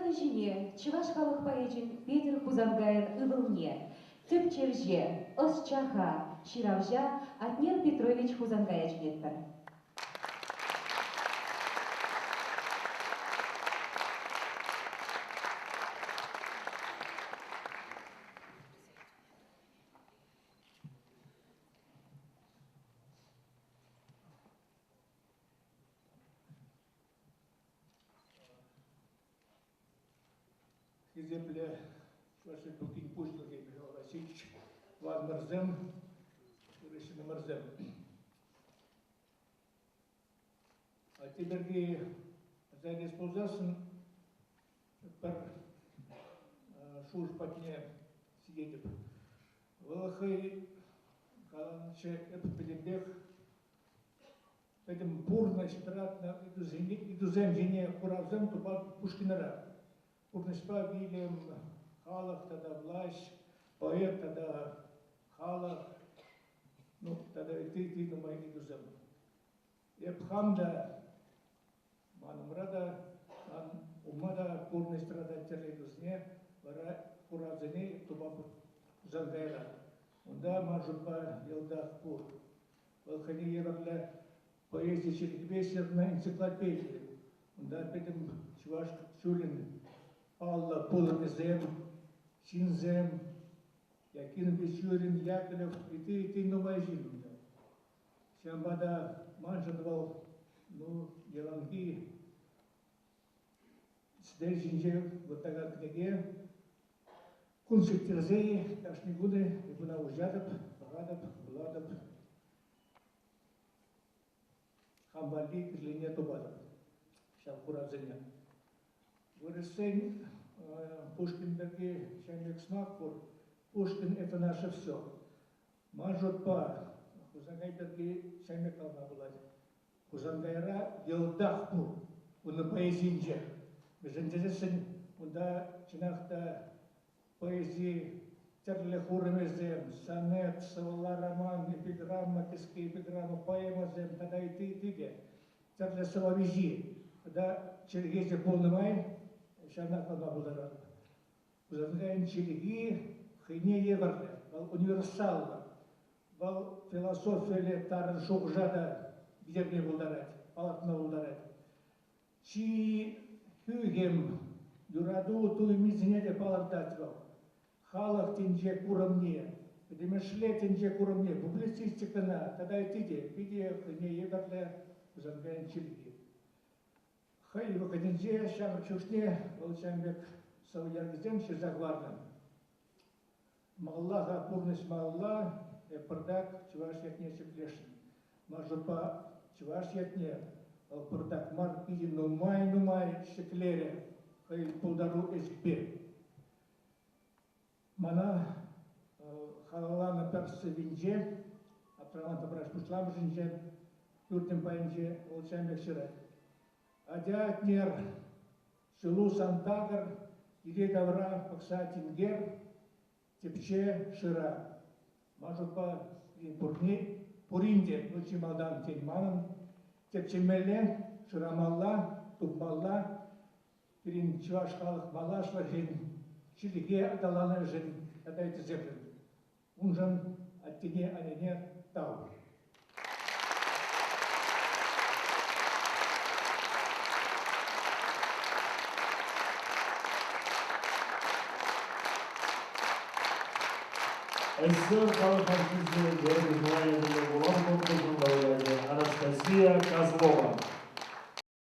Сцена ҫине чӑваш халӑх поэчӗн Петӗр Хусанкайӑн ывӑлне, тӗпчевҫе, ӑсчаха, ҫыравҫа Атнер Петрович Хусанкая чӗнетпӗр. Хисеплӗ Чӑваш Республикин Пуҫлӑхӗ Михаил Васильевич, тӑванӑмӑрсем, ырӑ ҫыннӑмӑрсем. Атте пирки аса илес пулсассӑн пӗр шухӑш патне ҫитетӗп. Вӑл хӑй каланӑччӗ, эп пӗтӗмпех пӗтӗм пурнӑҫ тӑратнӑ ыйтусем ҫине хуравсем тупа Пушкинра. Пурнӑҫпа вилӗм, халӑх тата влаҫ, поэт тата халӑх, ну, тата ытти ытти нумай ыйтусем. Эп хам та, ман умра та, ман умма та пурнӑҫ тӑратать тӗрлӗ ыйтусене, вара хуравсене тупа Хусанкайра. Унта ман шутпа йӑлтах пур. Вӑл хӑйне евӗрлӗ поэзи чӗлхипе ҫырнӑ энциклопеди. Унта пӗтӗм чӑваш ҫулӗн паллӑ пулӑмӗсем, ҫынсем, Якин Бичурин, Яковлев, ытти ытти нумай ҫын унта. Ҫавӑнпа та маншӑн вӑл ну, яланхи сӗтел ҫинче выртакан кӗнеке. Кун сиктерсе-и кашни кунӗ эп ӑна уҫатӑп, пӑхатӑп, вулатӑп. Хам валли кирлине тупатӑп ҫав хуравсене. Вырӑссен Пушкин пирки ҫавӑн пек сӑмах пур. Пушкин – это наше все. Ман шутпа, Хусанкай пирки ҫавӑн пек калама пулать. Хусанкайра йӑлтах пур унӑн поэзийӗнче. Мӗншӗн тесессӗн унта чӑнах та поэзи тӗрлӗ хурӑмӗсем, сонет, сӑвӑлла роман, эпиграмма, кӗске эпиграмма, поэмӑсем тата ытти ытти те тӗрлӗ сӑвӑ виҫи тата чӗлхесӗ пулнӑ май ҫавна калама пултаратӑп. Хусанкайӑн чӗлхи хӑйне евӗрлӗ, вӑл универсаллӑ. Вӑл философилле тарӑн шухӑша та витерме пултарать, палӑртма пултарать. Чи хӳхӗм юрату туйӑмӗсене те палӑртать вӑл. Халӑх тӗнче курӑмне, пӗтӗмӗшле тӗнче курӑмне, публицистикӑна тата ытти те питӗ хӑйне евӗрлӗ Хусанкайӑн чӗлхи. Хӑй вӑхӑтӗнче ҫамрӑк чухне вӑл ҫавӑн пек сӑвӑ йӗркисем ҫырса хӑварнӑ. Малалла-ха пурнӑҫ малалла, эп пӑртак чӑваш ятне ҫӗклесшӗн. Ман шутпа, чӑваш ятне вӑл пӑртак мар, питӗ нумай-нумай ҫӗклерӗ хӑй пултару ӗҫӗпе. Мана халалланӑ пӗр сӑввинче, Аптраман тӑпраш пуҫламӑшӗнче, пӳртӗм пайӗнче вӑл ҫавӑн пек ҫырать. Атя, Атнер, ҫулу сан такӑр, йӗри-тавра пӑхса тинкер, тӗпче, шыра. Ман шутпа, пурне, пурин те, ну чи малтан, тен, манӑн, тӗпчемелле, шырамалла, тупмалла, пирӗн чӑваш халӑх малашлӑхӗн, чӗлхе аталанӑвӗшӗн тата ыттисемшӗн. Уншӑн аттене, аннене тав. СССР халӑх артисчӗ Георгий Николаевич Вулав конкурсӑн лауреачӗ Анастасия Козлова.